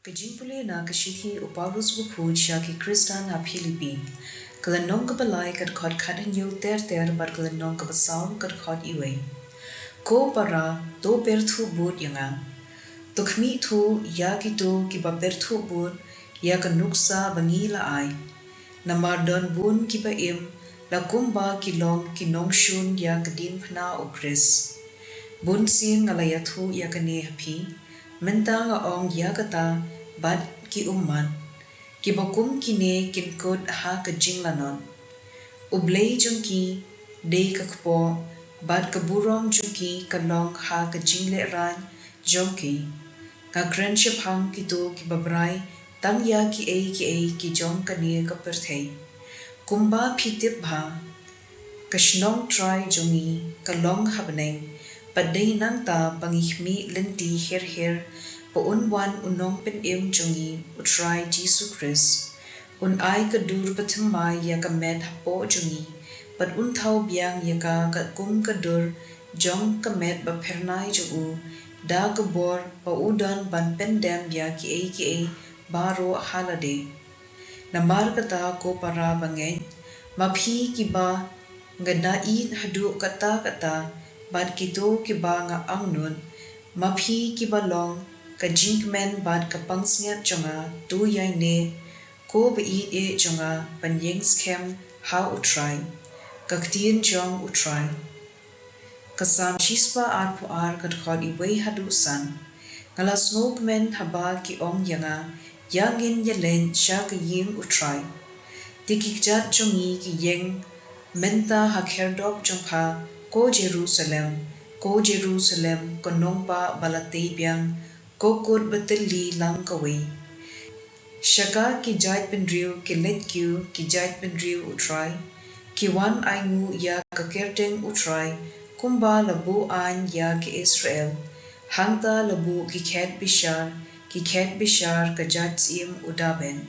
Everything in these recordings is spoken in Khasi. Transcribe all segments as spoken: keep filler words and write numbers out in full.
Ka jingpule na ka shithi u Paulus bakhuid sha ki Khristan ha Philippi. Ka lynnong kaba lai ka dkhot khathynñiew ter ter bad ka lynnong kaba saw ka dkhot wei. Ko para, to pyrthuh bud ïa nga. To khmih thuh ïa kito kiba pyrthuh bud ïa ka nuksa ba ngi la ai. Namar don bun kiba im la kumba ki long ki nongshun ïa ka diengphna u Khrist. Bun sien nga la ïathuh ïa kane ha phi, mynta nga ong ïa kata bad ki ummat. Kiba kum kine kin kut ha ka jinglanot. U Blei jong ki dei ka kpoh, bad ka burom jong ki ka long ha ka jinglehrain jong ki. Nga kren shaphang kito kiba brai tang ïa kiei kiei ki jong kane ka pyrthei. Kumba phi tip bha, ka shnong Trai jong ngi ka long ha bneng, bad dei nangta ba ngi khmih lynti her her ba un wan u Nongpynim jong ngi, u Trai Jisu Khrist. Un ai ka dur bathymmai ïa ka met hapoh jong ngi, bad un thaw biang ïa ka katkum ka dur jong ka met baphyrnai jong u, da ka bor ba u don ban pyndem ïa kiei kiei baroh ha lade. Namar kata ko para bangeit, ma phi kiba nga da ïeit haduh katta katta, bad kito kiba nga angnud, ma phi kiba long ka jingkmen bad ka pansngiat jong nga, to ïaineh, ko ba ïeit jong nga, ban ïeng skhem ha u Trai. Ka ktien jong u Trai. Ka Salm shispah arphew ar ka dkhot wei haduh san. Nga la sngewkmen haba ki ong ïa nga, ïa ngin ïaleit sha ka ïing u Trai. Te ki kjat jong ngi ki ïeng mynta ha khyrdop jong pha, ko Jerusalem, ko Jerusalem, ko nongbah ba la tei biang, ko kut ba tylli lang kawei. Sha ka ki jaitbynriew ki leit kiew, ki jaitbynriew u Trai. Ki wan ainguh ïa ka kyrteng u Trai, kumba la buh aiñ ïa ki Israel. Hangta la buh ki khet bishar, ki khet bishar ka jait syiem u Dabid.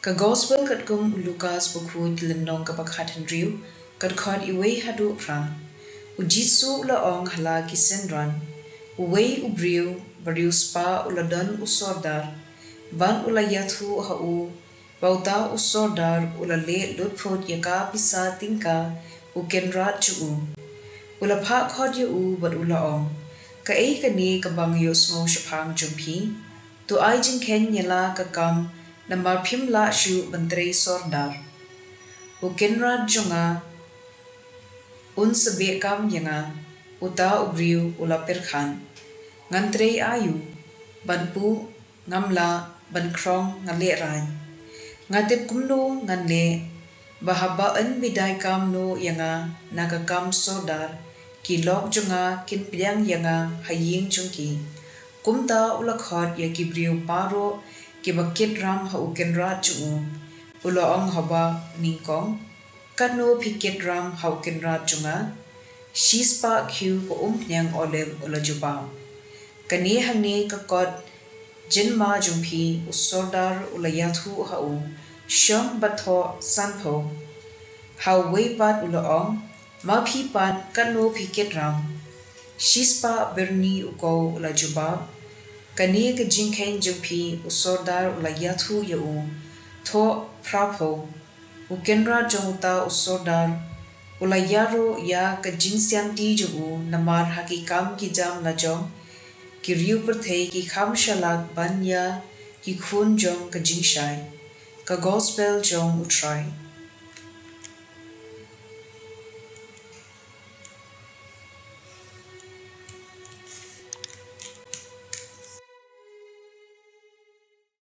Ka Gospel katkum u Lukas bakhuid, lynnong kaba khathynriew, ka dkhot wei haduh phra. U Jisu u la ong ha la ki synran, uwei u briew ba riewspah u la don u sordar, bad u la ïathuh ha u ba uta u sordar u la leh lut phut ïa ka pisa tyngka u kynrad jong u. U la phah khot ïa u bad u la ong, kaei kane kaba nga ïohsngew shaphang jong phi? To ai jingkheiñ ïa la ka kam, namar phim lah shuh ban trei sordar. U kynrad jong nga un sa beh kam ïa nga. Uta u briew u la pyrkhat, ngan trei aïu? Ban puh ngam lah, ban khrong nga lehraiñ. Nga tip kumno ngan leh, ba haba yn bidai kam noh ïa nga na ka kam sordar, ki lok jong nga kin pdiang ïa nga ha ïing jong ki. Kumta u la khot ïa ki briew baroh kiba kit ram ha u kynrad jong u. U la ong haba nyngkong, katno phi kit ram ha u kynrad jong nga? Shispah khiew ka umphniang olib, u la jubab. Kane hangne ka kot jynma jong phi, u sordar u la ïathuh ha u, shong bad thoh sanphew. Ha uwei pat u la ong, ma phi pat katno phi kit ram? Shispah byrni, u kynrad u la jubab. Kane ka jingkheiñ jong phi, u sordar u la ïathuh ïa u, thoh phraphew. U kynrad jong uta u sordar u la ïaroh ïa ka jingsianti jong u, namar ha ki kam ki jam lajong ki riew pyrthei ki kham shalak ban ïa ki khun jong ka jingshai. Ka Gospel jong u Trai.